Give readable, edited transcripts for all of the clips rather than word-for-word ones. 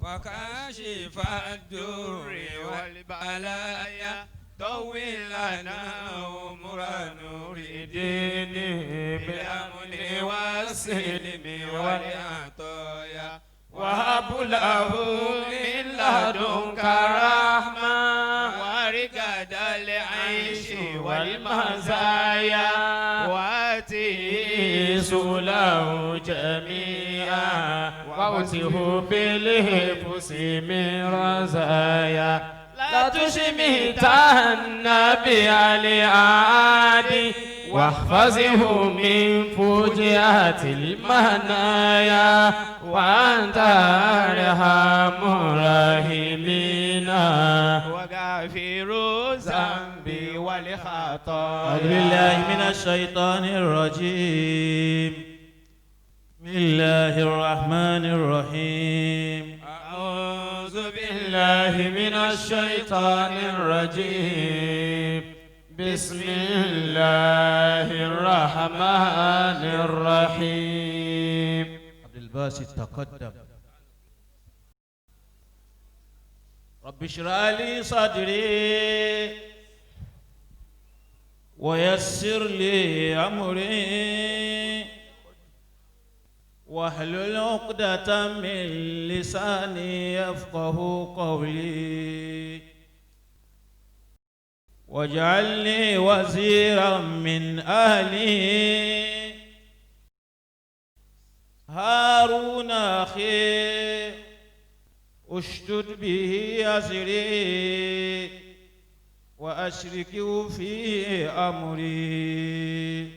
وكاشف الدر والبلايا طول لنا عمر نور الدين بالأمن والسلم والعطايا وهب له من لدنك رحمة وركد العيش والمزايا وآته سؤله جميعا وأوته بالحفظ من رزايا لا تشمتن بالعادي واحفظه من فجعة المنايا وأنت أرحم الراحمين وغافر الذنب والخطايا. أعوذ بالله من الشيطان الرجيم. بسم الله الرحمن الرحيم. أعوذ بالله من الشيطان الرجيم. بسم الله الرحمن الرحيم. عبد الباسط تقدم. رب اشرح لي صدري ويسر لي أمري واحلل عقدة من لساني يفقه قولي واجعل لي وزيرا من أهلي هارون أخي اشدد به أزري وأشركه في أمري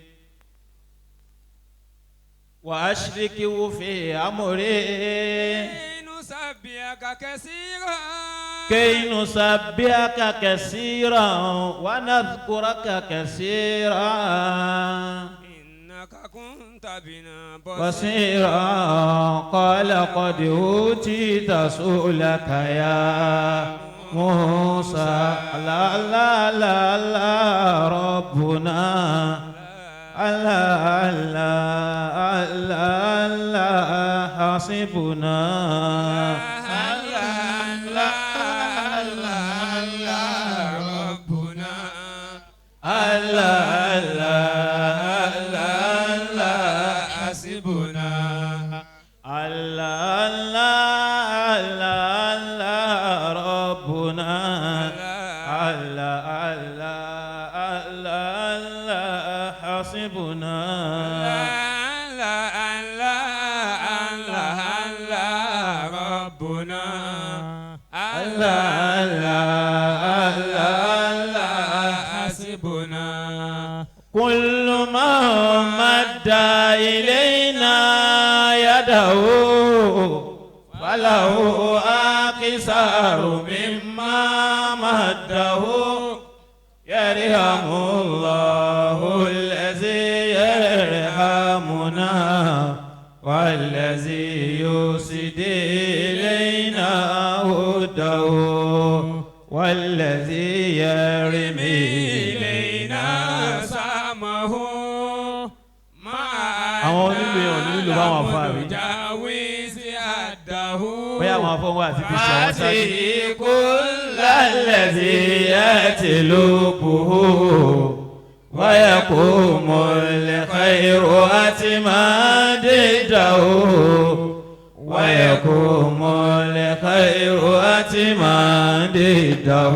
وأشركه في أمري نسبحك كثيرا كي نسبحك كثيرا ونذكرك كثيرا إنك كنت بنا بصيرا. قال قد أوتيت سؤلك يا موسى. لا لا لا لا ربنا الله الله الله الله حسبنا الله الله الله ربنا الله الله الله حسبنا الله الله الله ربنا الله الله الله حسبنا الله الله الله الله ربنا الله الله الله حسبنا. كل ما مد إلينا يده فله أقصار مما مده. يرحم الله الذي يرحمنا والذي يسدي إلينا هداه والذي يرمي إلينا سامه. Àwọn onílù yẹn ò ní nílò báwọn afọ àbí. Bóyá àwọn afọ wà àti fi ṣe àwọn sáájú. كل الذي يتلبه ويقوم الخير أتمادده ويقوم الخير أتمادده.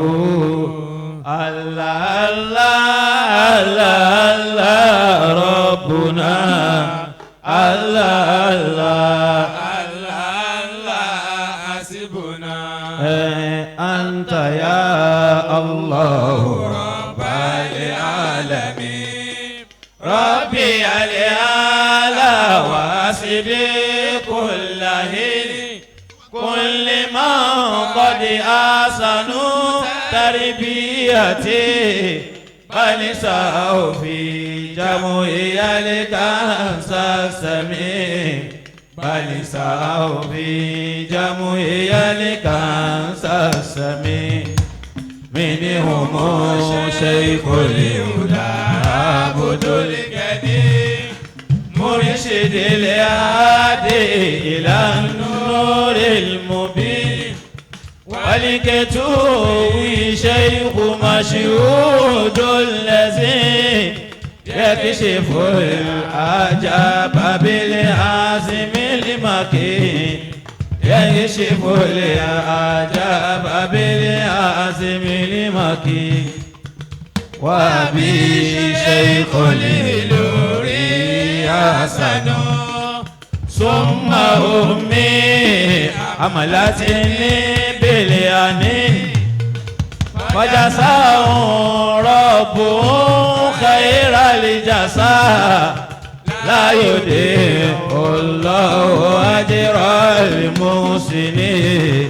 الله الله الله الله ربنا الله الله الله حسبنا. أنت يا الله رب العالمين ربي الأعلى واسبي كل حين كل من قد أحسنوا تربيتي بل سعوا في جمعية الكنز السمين بل سعوا في جمعية الكنز السمين. منهم شيخ الهدى عبد القدير مرشد الهادي إلى النور المبين. والكتوي شيخ مشهود الذي يكشف العجب بالعزم المكين يكشف العجب بالعزم المكين وأبي شيخ الهلوري حسن ثم أمي حملتني باليمين فجزاه ربه خير الجزاء لا يضيع الله أجر المحسنين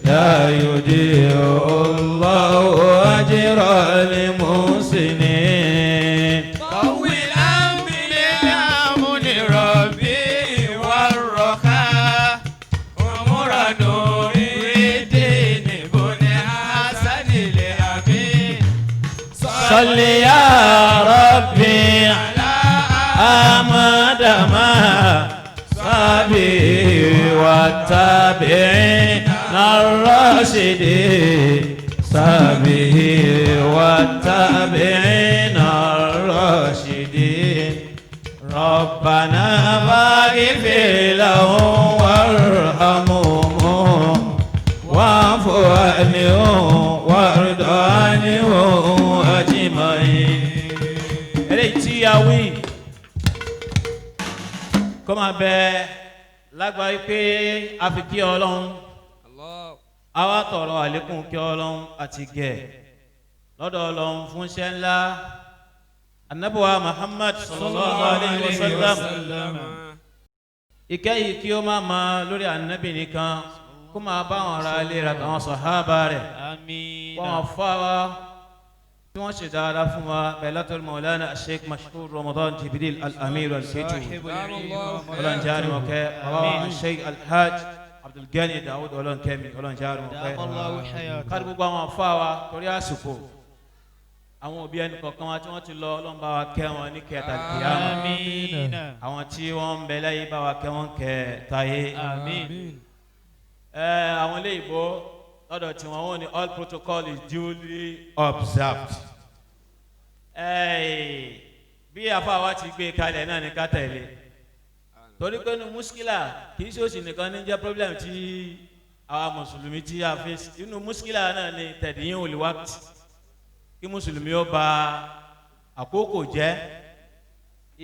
لا يضيع الله أجر المحسنين. طويلا بالأمن ربي والرخاء عمر نور الدين بن حسن الأمين. صل يا ربي على أحمد ما صحبه والتابعين الراشدين صحبه والتابعين الراشدين ربنا فاغفر لهم وارحمهم واعف عنهم وارض عنهم أجمعين. Eléyìí tí a wí kó máa bẹ lágbàá pé a fi kí Ọlọ́run, a wá tọrọ àlékún kí Ọlọ́run àti gẹ̀ lọ́dọ̀ Ọlọ́run fún iṣẹ́ ńlá anabuwa Muhammad sallallahu alayhi wa sallam. Ìkẹ́ yìí kí ó má ma lórí anabi nìkan, kó máa bá àwọn ará ilé rẹ̀ àtàwọn sàhábà rẹ̀, Àmín. wọ́n fà wá tí wọ́n ṣe dáadáa fún wa bẹ́ẹ̀ látọ̀rọ̀ Maulana Sheikh Mashhur Ramadan Jibril Al-Amir Al-Ketu, ọlọ́run jẹ́ àrùn ọ̀kẹ́ bàbá wa Sheikh Alhaj Abdulgani Dawud, ọlọ́run kẹ́mi, ọlọ́run jẹ́ àrùn ọ̀kẹ́ Allahu hayata. kárí gbogbo àwọn afá wa. Torí àsìkò, àwọn òbí ẹnì kọ̀ọ̀kan wa tí wọ́n ti lọ, ọlọ́run bá wa kẹ́ wọn ní kẹta kìyàmà. Àmín. Àwọn tí wọ́n ń bẹ láyé, bá wa kẹ́ wọn kẹ́ táyé. Àmín. Ẹ àwọn ilé ìbò lọ́dọ̀ tí wọ́n ní all protocol is duly observed. Ẹ bí afa wa ti gbé kalẹ̀ náà ní ká tẹ̀lé, torí pé inú muskila kì í ṣe òsì nìkan ní jẹ́ problem tí àwa mùsùlùmí tí a face. Inú muskila náà ni tẹ̀díyìn olùwàkìtì, kí mùsùlùmí ó ba àkókò jẹ́.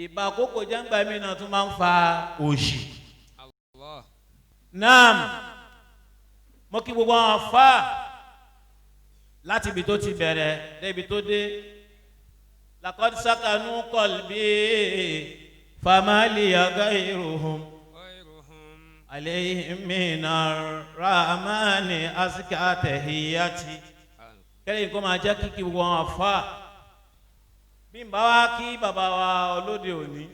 Ìbá àkókò jẹ́ ńgbà mí náà tún máa ń fa òṣì. Naam, mo kí gbogbo àwọn afa láti ibi tó ti bẹ̀rẹ̀ débi tó dé. Laqad sakanu qalbi famali ghayruhum alayhim minar rahmani azka tahiyati. Kẹ́lẹ́ kó máa jẹ́ kíkí gbogbo àwọn afa. Bí n bá wá kí bàbá wa olóde òní,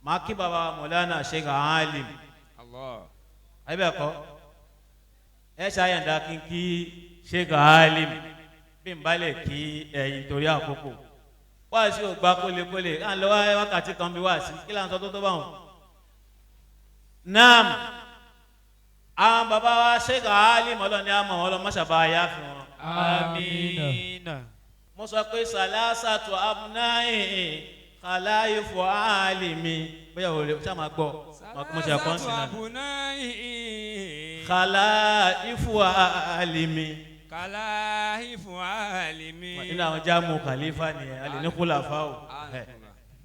máa kí bàbá wa Mọ̀lánà Sheikh Alim ayé kọ́ ẹ ṣàyẹ̀dá kí n kí Sheikh Alim bí n bá lè kí ẹ̀yin torí àkókò. Wáàsí ò gba kólekóle, à ń lọ wákàtí kan bí wáàsí kí là ń sọ tó tó báwọn. Naam, àwọn bàbá wa Sheikh Alim, ọlọ́ni àmọ́ ọlọ́mọṣàbá ayá fi wọn. Àmín. Mo sọ pé salasatu abnai khalaifu alimi, bóyá o lè ṣá máa gbọ́ mo ṣe àkọ́ǹsì náà. Khalaifu alimi. Kàláhìfù alimi. Nínú àwọn jáàmù khalifa nìyẹn, a lè ní kúlàfà o.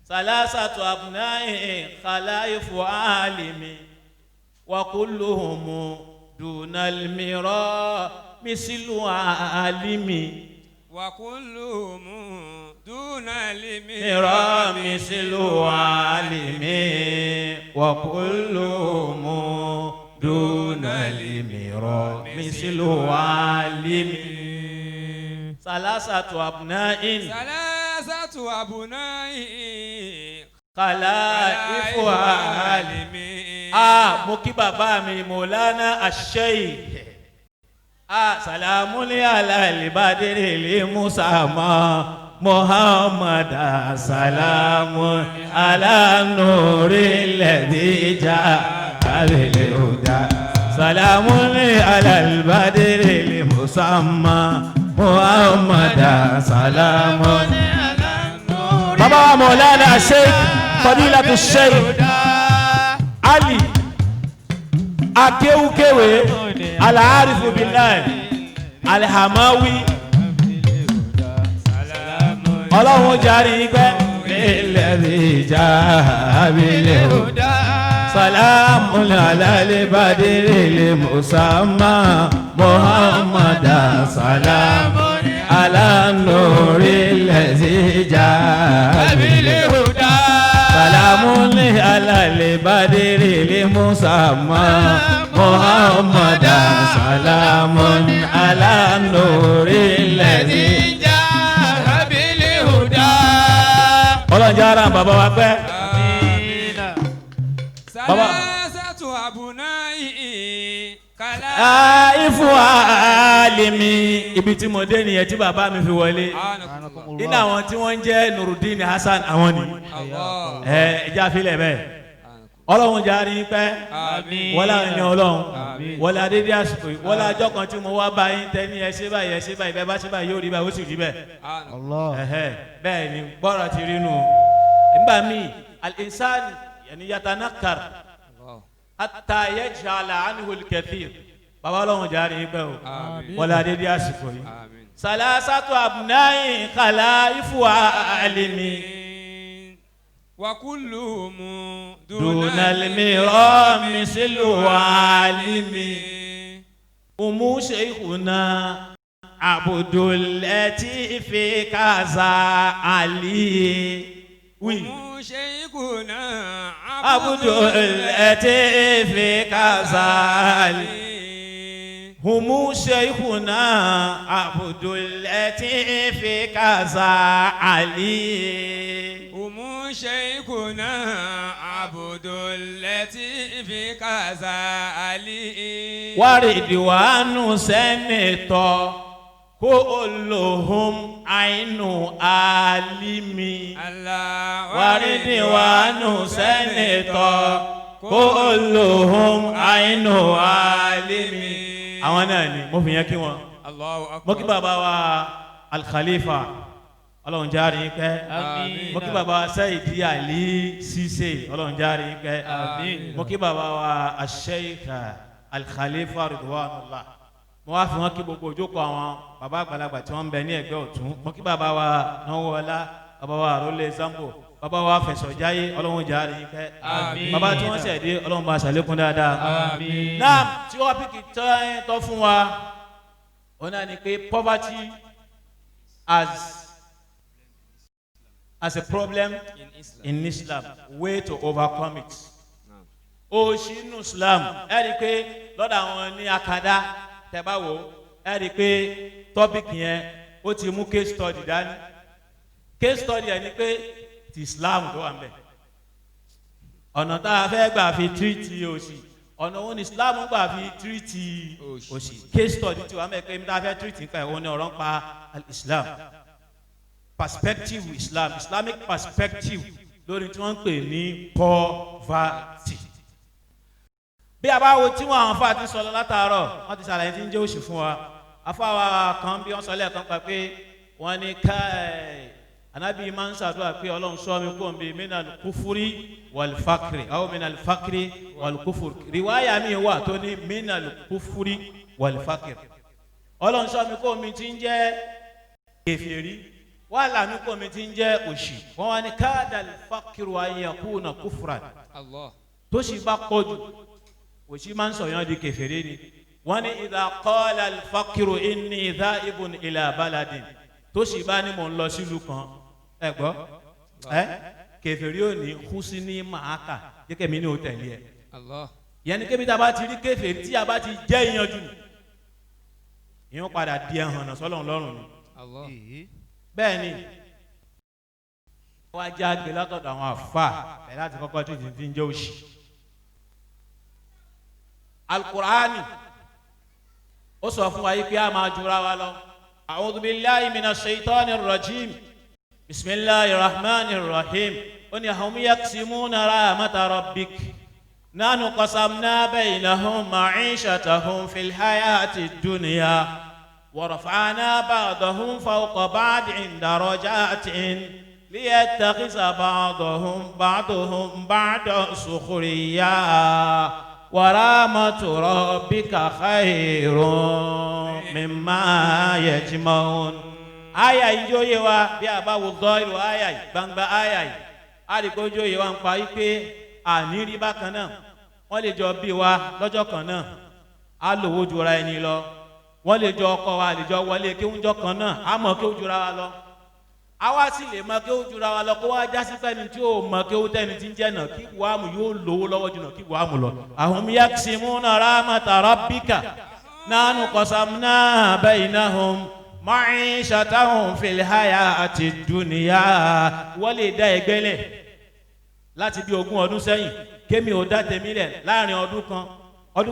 Salasatu abnai khalaifu alimi wa kulluhum dunal mira misilu alimi. Wa kulluhum duna limi. Mira misilu alimi wa kulluhum duna limira misilu alimi. Salasatu abna'in. Salasatu abna'in. Khalaifu alimi. Ah, mo kí bàbá mi Mọ̀lánà Ash-Sheikh. Ah, salamu ala al-badri li Musa Muhammad, salamu ala nuri alladhi ja'a bil huda. سلام على البدر المسمى محمد سلام. Bàbá wa Mọ̀lánà Sheikh Fadilatu Sheikh Ali Akéwúkéwé Al-Arifu Billahi Alhamawi, Ọlọ́run járe yín pẹ́. الذي جاء بالهدى سلام على البدر المسمى محمد سلام على النور الذي جاء بالهدى سلام على البدر المسمى محمد سلام على النور الذي جاء بالهدى. Ọlọ́run jẹ́ ara bàbá wa pẹ́. Baba. ثلاثة أبناء كلا Ìfún àlèmí ibi tí mo dé nìyẹn tí bàbá mi fi wọlé. Nínú àwọn tí wọ́n ń jẹ́ Nurudeen Hasan, àwọn ni. Allah. Ẹ jẹ́ àfilẹ̀ bẹ́ẹ̀. Ọlọ́run jẹ́ àárín pẹ́. Àmín. Wọlé àwọn ènìyàn Ọlọ́run. Àmín. Wọlé adédé àsìkò yìí. Wọlé àjọ kan tí mo wá bá yín tẹ́ ní ẹ ṣe báyìí, ẹ ṣe báyìí, bẹ́ẹ̀ bá ṣe báyìí yóò rí báyìí, ó sì rí bẹ́ẹ̀. Allah. Ẹhẹ́, bẹ́ẹ̀ ni gbọ́rọ̀ ti rí nù. Nígbà míì, al-insan yani yatanakar hatta yajhala anhu al-kathir. Bàbá, Ọlọ́run jẹ́ àárín pẹ́ o. Àmín. Wọlé adédé àsìkò yìí. Àmín. ثلاثة أبناء خلائف عالمي وكلهم دون المرام مثل عالمي أم شيخنا عبد اللطيف كذا علي وي أم شيخنا عبد اللطيف كذا علي هم شيخنا عبد اللطيف كذا علي أم شيخنا عبد اللطيف كذا علي ورضوان سنتو كلهم عين عالمي الله ورضوان سنتو كلهم عين عالمي. Àwọn náà ni mo fi yẹn kí wọn. الله أكبر. Mo kí bàbá wa Al-Khalifa, Ọlọ́run járe pẹ́. Àmín. Mo kí bàbá wa Saidi Ali Cisse, Ọlọ́run járe pẹ́. Àmín. Mo kí bàbá wa Sheikh Al-Khalifa Ridwanullah. Mo wá fi wọn kí gbogbo òjókòó àwọn bàbá àgbàlagbà tí wọ́n ń bẹ ní ẹ̀gbẹ́ ọ̀tún. Mo kí bàbá wa Náwóọlá, bàbá wa Àrólé Zambo, bàbá wa Fẹ̀sọ̀jáyé, Ọlọ́run járe pẹ́. Àmín. Bàbá tí wọ́n ṣẹ̀dé, Ọlọ́run bá ṣàlékún dáadáa. Àmín. Náà tí wọ́n fi tọ́ fún wa, òun náà ni pé poverty as a problem in Islam. in Islam, way to overcome it. Òṣì nínú Islam, ẹ rí i pé lọ́dọ̀ àwọn ní akadá tẹ́ bá wò, ẹ rí i pé topic yẹn ó ti mú case study dání. Case study yẹn ni pé ti Islam tó wà ń bẹ̀, ọ̀nà tá a fẹ́ gbà fi treat òṣì, ọ̀nà òun ni Islam gbà fi treat òṣì. Case study ti wà ń bẹ̀ pé tá a fẹ́ treat nípa ẹ̀, òun ni ọ̀rọ̀ ń pa Islam perspective, Islam, Islamic perspective lórí tí wọ́n ń pè ní poverty. Bí a bá wo tí wọn àwọn afa ti sọ lọ látàárọ̀, wọ́n ti ṣàlàyé tí ń jẹ́ òṣì fún wa. Afa wa kan bí wọ́n sọ lẹ́ẹ̀kan pa pé wọ́n ní ká ẹ̀ anabi máa ń ṣàdúrà pé Ọlọ́run sọ mi kó n bí minal kufuri wal fakri aw minal fakri wal kufuri. Riwaya mi wà tó ní minal kufuri wal fakri. Ọlọ́run sọ mi kó mi ti ń jẹ́ kèfèrí, wàhálà mi kò mi ti ń jẹ́ òṣì. Wọ́n wá ní kadal fakiru an yakuna kufran. Allah. Tó sì bá pọ̀jù, òṣì máa ń sọ̀yàn di kèfèrí ni. Wọ́n ní idha qala al fakiru inni dha'ibun ila baladin, tó sì bá ní mò ń lọ sílùú kan, ẹ gbọ́ ẹ, kèfèrí ò ní húsí ní màákà jẹ́kẹ́ mi ní o tẹ̀lé ẹ. Allah. Yẹn ni kébi tá a bá ti rí kèfèrí, tí a bá ti jẹ́ ìyanjú, ìyẹn padà di ẹ̀hànà sọ́lọ́run lọ́rùn ni. Allah. Bẹ́ẹ̀ ni wọ́n á já gbé látọ̀dọ̀ àwọn àfa ẹ̀ láti kọ́kọ́ tó ti ń jẹ́ òṣì. Alukur'ani ó sọ fún wa yìí pé a máa jura wa lọ. أعوذ بالله من الشيطان الرجيم، بسم الله الرحمن الرحيم. Ó ní هم يقسمون رحمة ربك. Nahnu qasamna baynahum ma'ishatahum fil hayati dunya wa rafa'na ba'dahum fawqa ba'din darajatin liyattakhidha ba'dahum ba'dahum ba'dan sukhriya wa rahmatu rabbika khayrun mimma yajma'un. Aya yìí jó yé wa bí a bá wo gọ́ọ̀lù aya yìí gbangba aya yìí a lè kó jó yé wa ń pa yí pé àní rí bákan náà. Wọ́n lè jọ bí wa lọ́jọ́ kan náà, á lówó jura ẹni lọ. Wọ́n lè jọ ọkọ wa, lè jọ wọlé kéwúnjọ́ kan náà, á mọ̀ kéwú jura wa lọ. Àwa sì lè mọ kéwú jura wa lọ kó wá jásí pẹ́ni tí ó mọ kéwú tẹ́ni tí ń jẹ́ náà kí wàámu yóò lówó lọ́wọ́ jù náà kí wàámu lọ. Ahum yaksimuna rahmata rabbika nahnu qasamna baynahum ma'ishatahum fil hayati dunya. Wọ́n lè dá ẹgbẹ́ lẹ̀ láti bí 20 ọdún sẹ́yìn, kémi ò dá tèmi lẹ̀ láàrin ọdún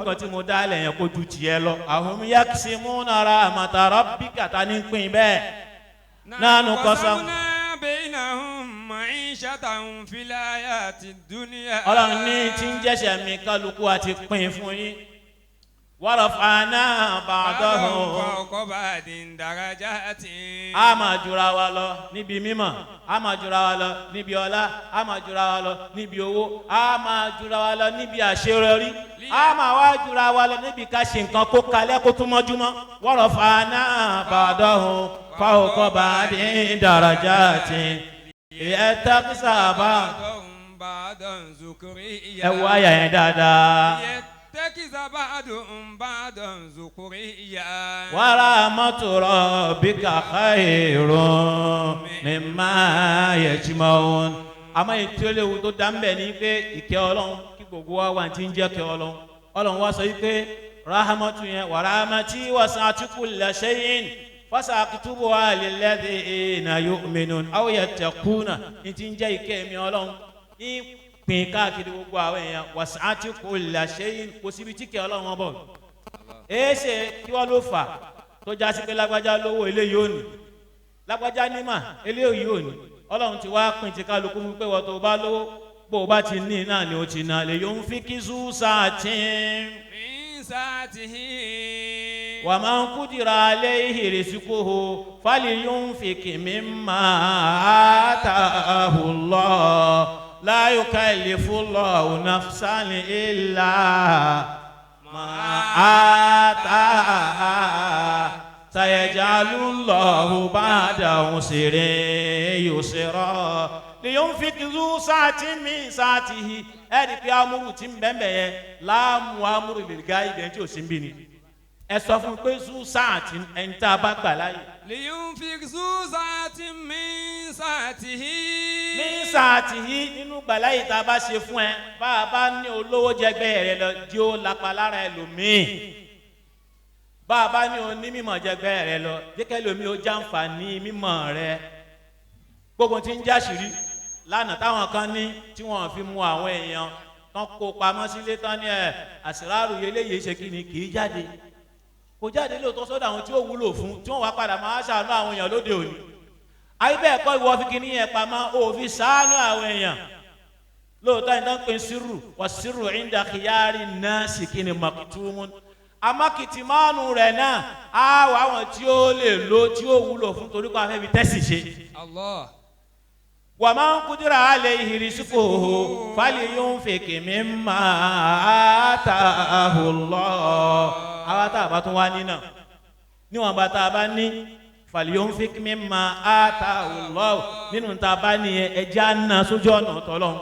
kan tí mo dá lẹ̀ yẹn kó ju tiẹ̀ lọ. Ahum yaksimuna rahmata rabbika ta ní pín bẹ́ẹ̀. Nahnu qasamna baynahum ma'ishatahum fil hayati dunya. Ọlọ́run ní tí ń jẹ́sẹ̀ mi kálukú àti pín fún yín. Wa rafa'na ba'dahum fawqa ba'din darajatin. A máa jura wa lọ níbi mímọ̀, a máa jura wa lọ níbi ọlá, a máa jura wa lọ níbi owó, a máa jura wa lọ níbi àṣeyọrí, a máa wá jura wa lọ níbi ká ṣe nǹkan kó kalẹ̀ kó tún mọ́júmọ́. Wa rafa'na ba'dahum fawqa ba'din darajatin liyattakhidha ba'dahum ba'dan sukhriya. Ẹ wo àyà yẹn dáadáa. Yattakhidha ba'duhum ba'dan sukhriya. Wa rahmatu rabbika khayrun mimma yajma'un. Àmọ́ ètò eléwu tó dá ń bẹ̀ ni pé ìkẹ́ Ọlọ́run kí gbogbo wa wà tí ń jẹ́ kẹ́ Ọlọ́run. Ọlọ́run wá sọ wípé rahmatu yẹn wa rahmati wasi'at kulla shay'in fasaktubuha lilladhina yu'minun aw yattaquna. Ní ti ń jẹ́ ìkẹ́ mi Ọlọ́run ní pín káàkiri gbogbo àwọn èèyàn wasi'at kulla shay'in kò síbi tí kẹ́ Ọlọ́run wọn bọ̀. Èéṣe kí wọ́n ló fà tó já sí pé lágbájá lówó eléyìí ò ní, lágbájá nímà eléyìí ò ní. Ọlọ́run ti wá pín ti kálukú fún pé wọ́n tó bá lówó bó o bá ti ní náà ni o ti ná lè yóò ń fi kí zú sáàtì. Min saatihi. Wa man qudira alayhi rizquhu falyunfik mimma ataahu Allah la yukallifu Allahu nafsan illa ma ataaha sayaj'alu Allahu ba'da usrin yusra liyunfik dhu sa'atin min sa'atihi. Ẹ̀rí pé amúrù tí ń bẹ́ẹ̀ yẹn láàmú amúrù lè ga ibẹ̀ tí ò sí ń bí ni. Ẹ sọ fún pé zu sáàtì ẹni tá a bá gbà láàyè. Liyunfik zu sa'atin min sa'atihi. Min sa'atihi nínú gbàláyè tá a bá ṣe fún ẹ bá a bá ní olówó jẹgbẹ́ rẹ lọ di ó lapa lára ẹlòmíì. Bá a bá ní onímọ̀ jẹgbẹ́ rẹ lọ jẹ́ kẹ́lòmíì ó jàǹfààní mímọ̀ rẹ. Gbogbo tí ń jáṣìírí lánàá táwọn kan ní tí wọ́n fi mú àwọn èèyàn tán kó pamọ́ sílé tán ní ẹ àṣírárù eléyìí ṣe kí ni kì í jáde. Kò jáde lóòótọ́ sọ́dọ̀ àwọn tí ó wúlò fún tí wọ́n wá padà máa ṣàánú àwọn èèyàn lóde òní. Ayé bẹ́ẹ̀ kọ́ ìwọ fi kíní yẹn pamọ́ ó fi ṣàánú àwọn èèyàn. Lóòótọ́ ìdán pé sírù wà sírù inda khiyari nasi kí ni maktumun. Àmọ́ kìtìmọ́nù rẹ̀ náà á wà àwọn tí ó lè lo tí ó wúlò fún torí pé a fẹ́ fi tẹ́sì ṣe. Allah. Wa man qudira alayhi rizquhu falyunfik mimma ataahu Allah. Àwa tá a bá tún wá ní náà níwọ̀n bá tá a bá ní falyunfik mimma ataahu Allah nínú tá a bá nìyẹn ẹja ná sójú ọ̀nà tọ́lọ́hún.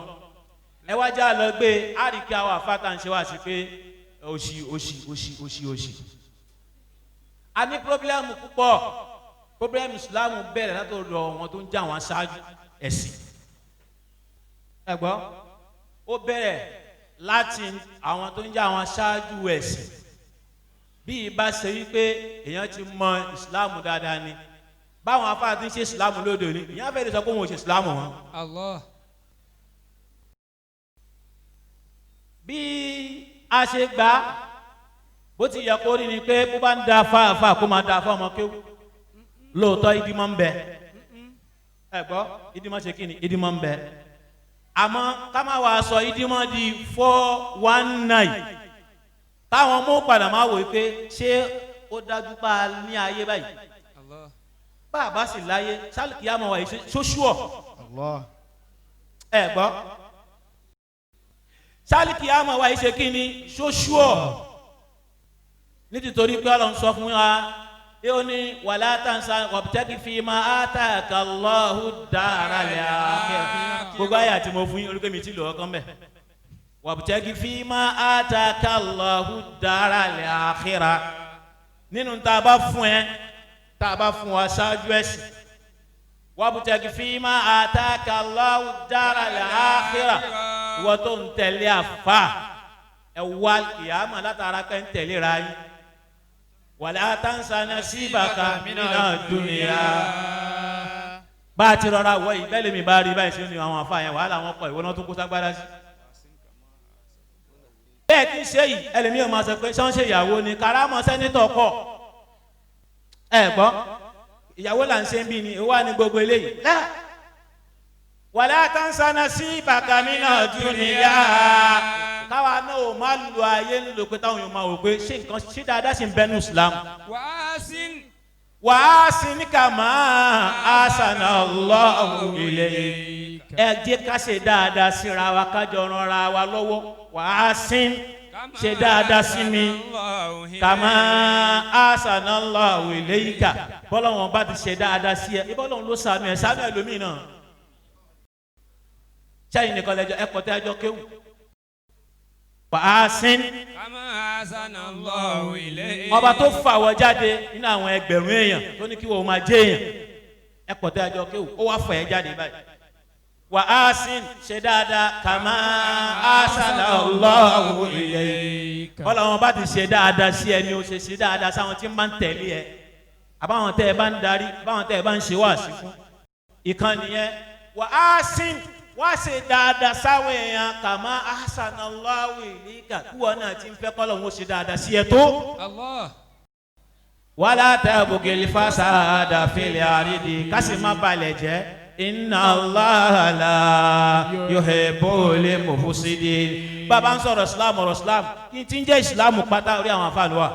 Ẹ wá já lọ gbé àríkí àwọn àfáàtà ń ṣe wá sí pé òṣì òṣì òṣì òṣì òṣì. A ní pírọ́blẹ́mù púpọ̀. Pírọ́blẹ́mù Ìsìlámù bẹ̀rẹ̀ látọ̀dọ̀ wọn tó ń já wọn aṣáájú ẹ̀sìn. Ẹ gbọ́, ó bẹ̀rẹ̀ láti àwọn tó ń jẹ́ àwọn aṣáájú ẹ̀sìn. Bí ibà ṣe wípé èèyàn ti mọ ìsìláàmù dáadáa ni báwọn afáà ti ń ṣe ìsìláàmù lóde òní èèyàn fẹ́ẹ́ lè sọ pé òun ò ṣe ìsìláàmù wọn. Allah. Bí a ṣe gbà bó ti yẹ kó rí ni pé bó bá ń da fáfáà kó máa da fáwọn ọmọ kéwù lóòótọ́ ìdí máa ń bẹ. Ẹ gbọ́ ìdí máa ṣe kí ni ìdí máa ń bẹ. Àmọ́ ká má wàá sọ ìdímọ́ di 419 táwọn ọmọ padà máa wò pé ṣé ó dájú pa ní ayé báyìí bá a bá sì láyé sálùkì àmọ́ wà yìí ṣóṣùọ̀ ẹ gbọ́ sálùkì àmọ́ wà yìí ṣe kí ni ṣóṣùọ̀ nítorí pé Ọlọ́run sọ fún wa ó ní wàlá tansa wabtagi fima ataka Allahu daral akhirah gbogbo àyà tí mo fún yín olùkọ́ mi ti lò ọkàn bẹ́ẹ̀ wabtagi fima ataka Allahu daral akhirah nínú tá a bá fún ẹ tá a bá fún wa ṣáájú ẹ̀sìn wabtagi fima ataka Allahu daral akhirah ìwọ tó ń tẹ̀lé àfa ẹ wá kìámà látara pé ń tẹ̀lé ra yín wàlá tansa nasibaka mina dunya. Bá a ti rọra wọ yìí bẹ́ẹ̀ lèmi bá rí báyìí sí ni àwọn àfa yẹn wàhálà wọn pọ̀ ìwọ náà tún kó ságbára sí. Bẹ́ẹ̀ tí ń ṣe yìí ẹlẹ́mi ò máa sọ pé sọ́n ṣe ìyàwó ni karamọ́ sẹ́nitọ̀ kọ̀ ẹ gbọ́ ìyàwó là ń ṣe ń bí ni ìwà ni gbogbo eléyìí. Wàlá tansa nasibaka mina dunya. Káwa náà ò máa lo ayé ńlò pé táwọn èèyàn máa wò pé ṣé nǹkan ṣé dáadáa sì ń bẹnu Islam. Wàá sin kama asana Allahu ilayk. Ẹ jẹ́ ká ṣe dáadáa síra wa kájọ ranra wa lọ́wọ́. Wàá sin ṣe dáadáa sí mi kama asana Allahu ilayka. Bọ́lá wọn bá ti ṣe dáadáa sí ẹ ibọ́lọ́run ló sànú ẹ sànú ẹ lómi náà. Sẹ́yìn nìkan lẹ́jọ́ ẹ kọ́ tẹ́ ẹjọ́ kéwù. Wàásín ọba tó fà wọ́ jáde nínú àwọn ẹgbẹ̀rún èèyàn tó ní kí wọ́n máa jẹ́ èèyàn ẹ pọ̀ tẹ́ ẹjọ́ kéwù ó wá fà ẹ́ jáde báyìí. Wàásín ṣe dáadáa kàmá àṣàlà Allahu ilayk. Bọ́lá wọn bá ti ṣe dáadáa sí ẹni ó ṣe ṣe dáadáa sáwọn tí ń bá ń tẹ̀lé ẹ àbáwọn tẹ́ ẹ bá ń darí àbáwọn tẹ́ ẹ bá ń ṣe wáàsí fún. Ìkànnì yẹn wàásín wá ṣe dáadáa sáwọn èèyàn kàmá ahsanallahu ilayka kúwọ́ náà ti ń fẹ́ kọ́ lọ́hún ó ṣe dáadáa sí ẹ tó. Wala tabghil fasada fil ardi kásì má balẹ̀ jẹ́ inna Allaha la yuhibbul mufsidin. Bàbá ń sọ̀rọ̀ Islam ọ̀rọ̀ Islam kí n ti ń jẹ́ Islam pátá orí àwọn àfáàní wa.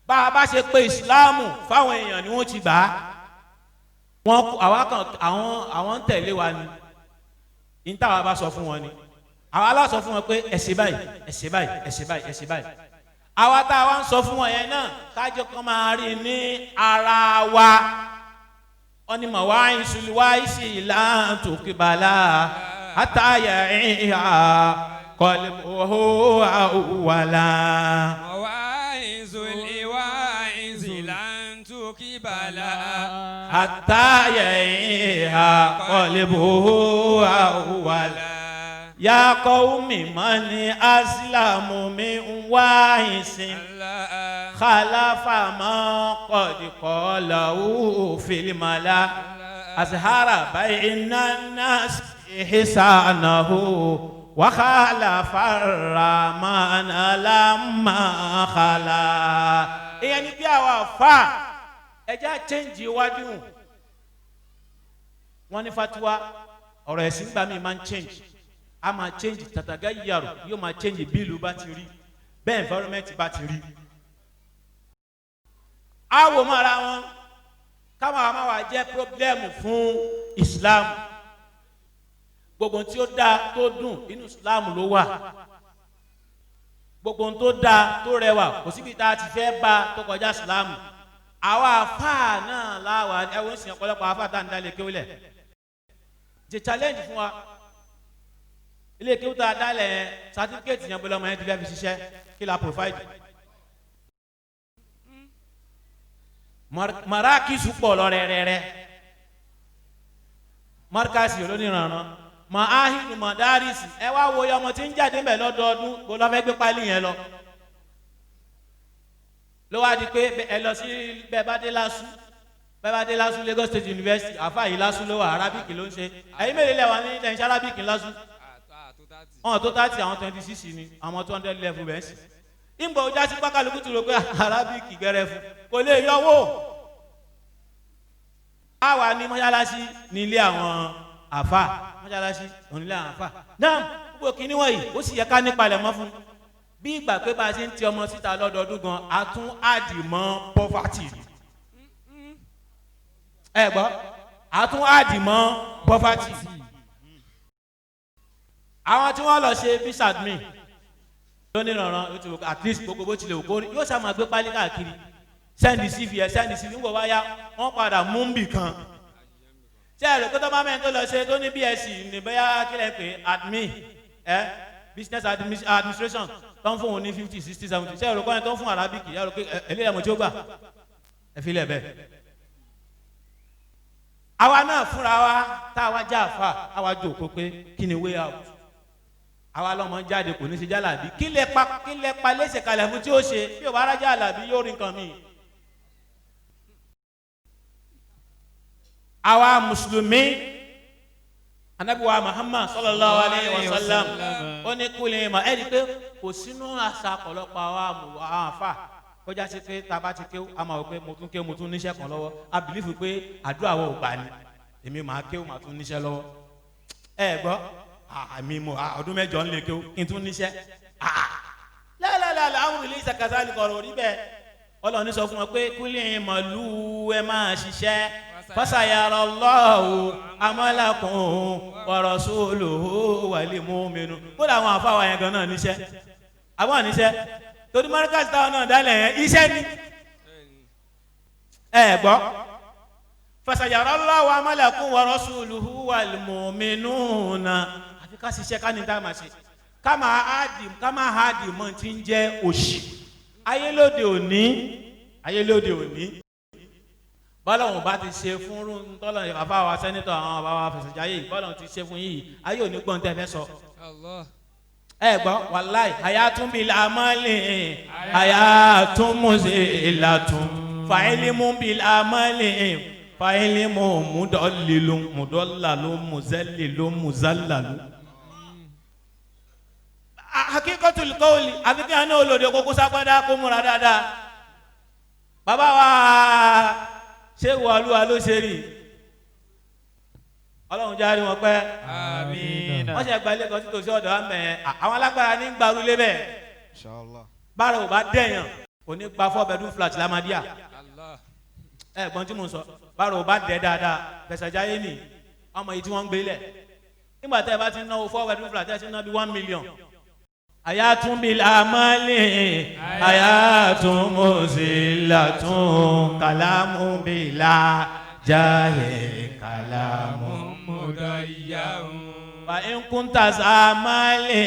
Bá a bá ṣe pé Islam fáwọn èèyàn ni wọ́n ti gbà á. Wọn àwa kan àwọn ń tẹ̀lé wa ni ní táwa bá sọ fún wọn ni àwa la sọ fún wọn pé ẹ ṣe báyìí ẹ ṣe báyìí ẹ ṣe báyìí ẹ ṣe báyìí àwa tá a wá ń sọ fún wọn yẹn náà kájọ kan máa rí ní ara wa wọn ni mà wá ìṣúlù wá ìṣì ìlànà kíbalà àtàyà ìhà kọlẹ̀ òhó àwàlà. حتى يعيها قلبه أولا يا قوم من أسلم من واعظ خلف ما قد قاله في الملا أزهر بين الناس إحسانه وخالف الرحمن لما خلا. يعني bí àwa fa ẹja change iwájú wọn ní fatiwa ọ̀rọ̀ ẹ̀sìn gbà mí máa ń change a máa change tàtàgá yàrá yóò máa change bí ìlú bá ti rí bẹ́ẹ̀ environment bá ti rí. A wò mọ́ ara wọn káwọn àmọ́ wa jẹ́ problem fún Islam gbogbo tí ó dáa tó dùn inú Islam ló wà gbogbo tó dáa tó rẹwà kò síbi tá a ti fẹ́ bá tó kọjá Islam. Àwa àfáà náà láwa ẹwọ́n sìn ọ̀pọ̀lọpọ̀ àfáà tá à ń dálé kéwú lẹ̀ jẹ challenge fún wa ilé kéwú tá a dálẹ̀ yẹn certificate yẹn bọ́lá ọmọ yẹn ti fẹ́ fi ṣiṣẹ́ kí la provide. Marakisu pọ̀ lọ rẹ́rẹ́rẹ́ markasi olóníranran mahahinu madarisi ẹ wá wo ọmọ tí ń jáde mbẹ lọ́dọọdún bó lọ́ fẹ́ gbé pálí yẹn lọ ló wá di pé ẹ lọ sí bẹ́ẹ̀ bá dé LASU bẹ́ẹ̀ bá dé LASU Lagos State University àfa yìí LASU ló wà Arabic ló ń ṣe ẹ̀yin mélòó lẹ́wà ní ilẹ̀ iṣẹ́ Arabic LASU wọn tó 30 àwọn 26 ni àwọn 200 level bẹ́ẹ̀ sì ìgbà ojú àti pákàlùkù tó rò pé Arabic gbẹrẹ fún kò lè yọwọ́. Àwa ní mọ́ṣáláṣí nílé àwọn Àfa mọ́ṣáláṣí onílé àwọn àfa náà gbogbo kínní wọ̀nyí ó sì yẹ ká nípalẹ̀ mọ́ fún bí ìgbà pé bá a ṣe ń ti ọmọ síta lọ́dọọdún gan, a tún add mọ́ poverty. Ẹ gbọ́, a tún add mọ́ poverty. Àwọn tí wọ́n lọ ṣe visa admin lónìí rànran, ó ti wò at least gbogbo bó tilẹ̀ wò kó rí, yóò ṣáà máa gbé pálí káàkiri, send CV ẹ, send CV. Ń bọ̀ wáyá, wọ́n padà mú bì kan. Ṣé ẹ̀rọ kó tó bá mẹ́rin tó lọ ṣe tó ní BSc ní bóyá kílẹ̀ pé admin ẹ, business administration, tó ń fún òun ní 50, 60, 70, ṣé ẹ̀rọ kọ́ni tó ń fún Arabic, ẹ̀rọ pé eléyàwó mọ̀ tí ó gbà ẹ fi lẹ̀ bẹ́ẹ̀. Àwa náà fúnra wa tá a wá já àfa, àwa jòkó pé kí ni way out? Àwa lọ́mọ jáde kò ní ṣe jálàbí. Kí lẹ pa léṣe kalẹ̀ fún tí ó ṣe? Bí o bá rájà àlàbí, yóò rí nǹkan mi. Àwa mùsùlùmí, anabiwa Muhammad sallallahu alayhi wa sallam, ó ní kúlẹ̀ ma ẹ rí i pé kò sínú àṣà ọ̀pọ̀lọpọ̀ àwọn àfa kọjá sí pé tá a bá ti kéwú, a máa wọ pé mo tún kéwú, mo tún níṣẹ́ kan lọ́wọ́. A believe pé àdúrà wo ò gbà ní èmi máa kéwú, máa tún níṣẹ́ lọ́wọ́. Ẹ gbọ́, àmì mo ọdún 8 ń lè kéwú kí n tún níṣẹ́ lẹ́lẹ́lẹ́lẹ́. Àwọn ilé ìsàkàsálì kọ̀ọ̀rọ̀ orí bẹ́ẹ̀. Ọlọ́run ní sọ fún wọn pé kúlẹ̀ màlúù, ẹ máa ṣiṣẹ́, fasayara Allahu amalakum wa rasuluhu wal mu'minu. Kódà àwọn àfáwà yẹn gan náà níṣẹ́, àwọn níṣẹ́, torí mọ́ríkàsì táwọn náà dálẹ̀ yẹn, iṣẹ́ ni. Ẹ gbọ́, fasayara Allahu amalakum wa rasuluhu wal mu'minuna. Àfi ká ṣiṣẹ́, ká ní tá a máa ṣe, ká máa háàdì mọ́ ti ń jẹ́ òṣì. Ayé lóde òní, ayé lóde òní, bọ́lọ́hún bá ti ṣe fún tọ́lọ̀ bàbá wa senator, àwọn bàbá wa fẹsẹ̀jáyé, bọ́lọ́hún ti ṣe fún yìí, ayé òní gbọ́n tẹ́ fẹ́ sọ. Allah. Ẹ gbọ́, wàláì, hayatun bil amali hayatun muzilatun, fa'ilimu bil amali fa'ilimu mudallilun mudallalun muzallilun muzallalun. Hakikatul qawli, àfi kí wọn ní olóde kókó sápádá kó múra dáadáa. Bàbá wa ṣé wàlúwa ló ṣe rí, Ọlọ́run járe wọn pẹ́. Àmín. Wọ́n ṣe gba ilé kan títòsí ọ̀dọ̀ wa mẹ́, àwọn alágbára ní gbarulé bẹ́ẹ̀. Inshallah. Bára ò bá dẹ̀yàn, kò ní gba 4 bedroom flat lámàdíà. Allah. Ẹ gbọ́n tí mo sọ, bára ò bá dẹ̀ dáadáa, fẹsẹ̀jáyé nì ọmọ yìí tí wọ́n ń gbé lẹ̀ nígbà tẹ́ ẹ bá ti náwó 4 bedroom flat, ẹ ti ná bí 1 million. Hayatun bil amali hayatun muzilatun, kalamu bila jahe kalamu Mudayyahun. fa in kunta zamali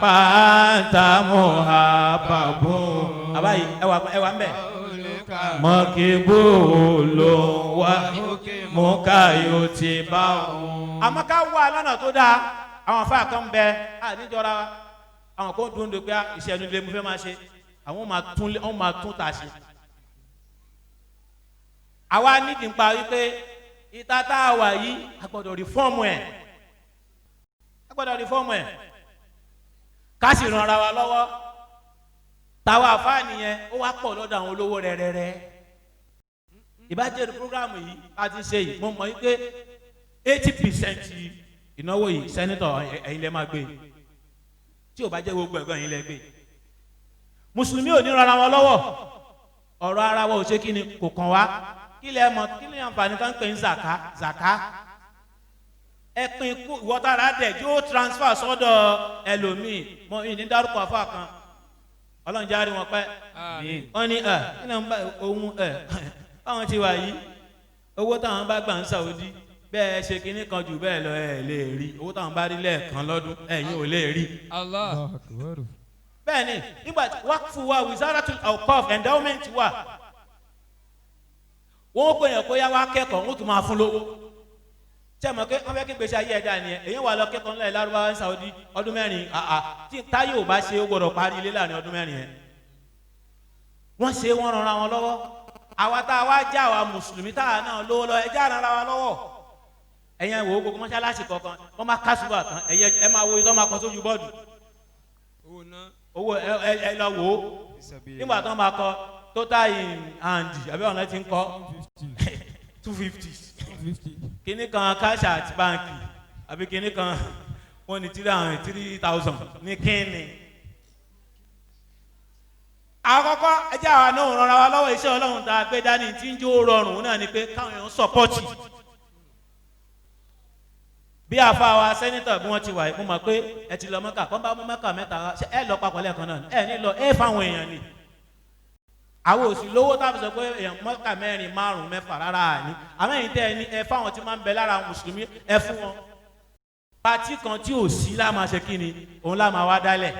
fa anta muhabbabu. Abayi ẹwà ẹwà ń bẹ mọ̀kìbó ló wá mú káyọ̀ tí bá wọn. Àmọ́ ká wà lọ́nà tó dáa. Àwọn afá kan bẹ àníjọra, àwọn kò dùn dùn pé iṣẹ́ ẹnu ilé mo fẹ́ máa ṣe, àwọn máa tún, wọ́n máa tún tà ṣe. Àwa nídìí ń pa wípé ìta tá a wà yìí, a gbọ́dọ̀ reform ẹ̀, a gbọ́dọ̀ reform ẹ̀, ká sì ràn ara wa lọ́wọ́. Táwa àfáà nìyẹn, ó wá pọ̀ lọ́dọ̀ àwọn olówó rẹ́rẹ́rẹ́. Ìbájẹ́rì program yìí a ti ṣe yìí, mo mọ̀ wípé 80% ìnáwó yìí, senator, ẹ̀yin lẹ́ máa gbé. Tí ò bá jẹ́ gbogbo ẹ̀gbọ́n, ẹ̀yin lẹ́ gbé. Mùsùlùmí ò ní ran ara wọn lọ́wọ́, ọ̀rọ̀ ara wa ò ṣe kí ni kò kàn wá. Kí lẹ mọ̀? Kí lè àǹfààní kan pè ń zaka? Zaka ẹ pin kú, ìwọ́tara dẹ̀ yóò transfer sọ́dọ̀ ẹlòmíì. Mọ ìní dárúkọ àfa kan, Ọlọ́run járe wọn pẹ́. Àmín. Wọ́n ní ẹ kí ni wọ́n bá ohun ẹ báwọn ti wà yìí, owó táwọn bá gbà ń Saudi bẹ́ẹ̀ ṣe kinní kan jù bẹ́ẹ̀ lọ, ẹ lè rí owó táwọn bá rí lẹ́ẹ̀kan lọ́dún, ẹ̀yin ò lè rí. Allah. Allahu Akbar. Bẹ́ẹ̀ ni, nígbà tí wákùfù wa, wizaratul awqaf, endowment wà, wọ́n pè yàn kó yá wá kẹ́kọ̀ọ́, wọ́n tún máa fún lówó. Ṣé mọ̀ pé wọ́n fẹ́ kí gbèsè ayé ẹ̀dá nìyẹn? Èyí wà lọ kẹ́kọ̀ọ́ ńlẹ̀ lárúbáwá ní Saudi ọdún 4, àà tí táyé ò bá ṣe, ó gbọ́dọ̀ parí ilé láàrin ọdún 4 yẹn. Wọ́n ṣe, wọ́n ran ara wọn lọ́wọ́. Àwa tá a wá já àwa mùsùlùmí tá a náà lówó lọ, ẹ já ran ara wa lọ́wọ́. Ẹ̀yẹn wò ó, gbogbo mọ́ṣáláṣí kọ̀ọ̀kan, wọ́n máa kásùbà tán, ẹ̀yẹ ẹ máa wo ìtọ́ máa kọ sójú bọ́ọ̀dù. Owó náà. Owó ẹ ẹ ẹ lọ wò ó nígbà tó máa kọ total in hand, àbí ọ̀nà tí ń kọ 150. 250. Kíní kan cash at báǹkì àbí kíní kan wọ́n ní 3,000 ní kíni. Àkọ́kọ́ ẹjẹ́ àwa náà rọra wa lọ́wọ́. Iṣẹ́ Ọlọ́run tá a gbé dání tí ń jó rọrùn náà ni pé káwọn èèyàn support. Bí àfa wa senator bí wọ́n ti wà yìí, mo mọ̀ pé ẹ ti lọ Mọ́kà kọ́ bá mú Mọ́kà mẹ́ta wá, ṣé ẹ lọ papọ̀ lẹ́ẹ̀kan náà ni? Ẹ ní lọ ẹ fáwọn èèyàn ni. Àwọn òsì lówó tá a fi sọ pé èèyàn Mọ́kà mẹ́rin, márùn, mẹ́fà rárá ní. Àmọ́ ẹ̀yin tẹ́ ẹ ní ẹ fáwọn tí máa ń bẹ lára mùsùlùmí, ẹ fún wọn. Party kan tí ò sí lá máa ṣe kí ni òun lá máa wá dálẹ̀,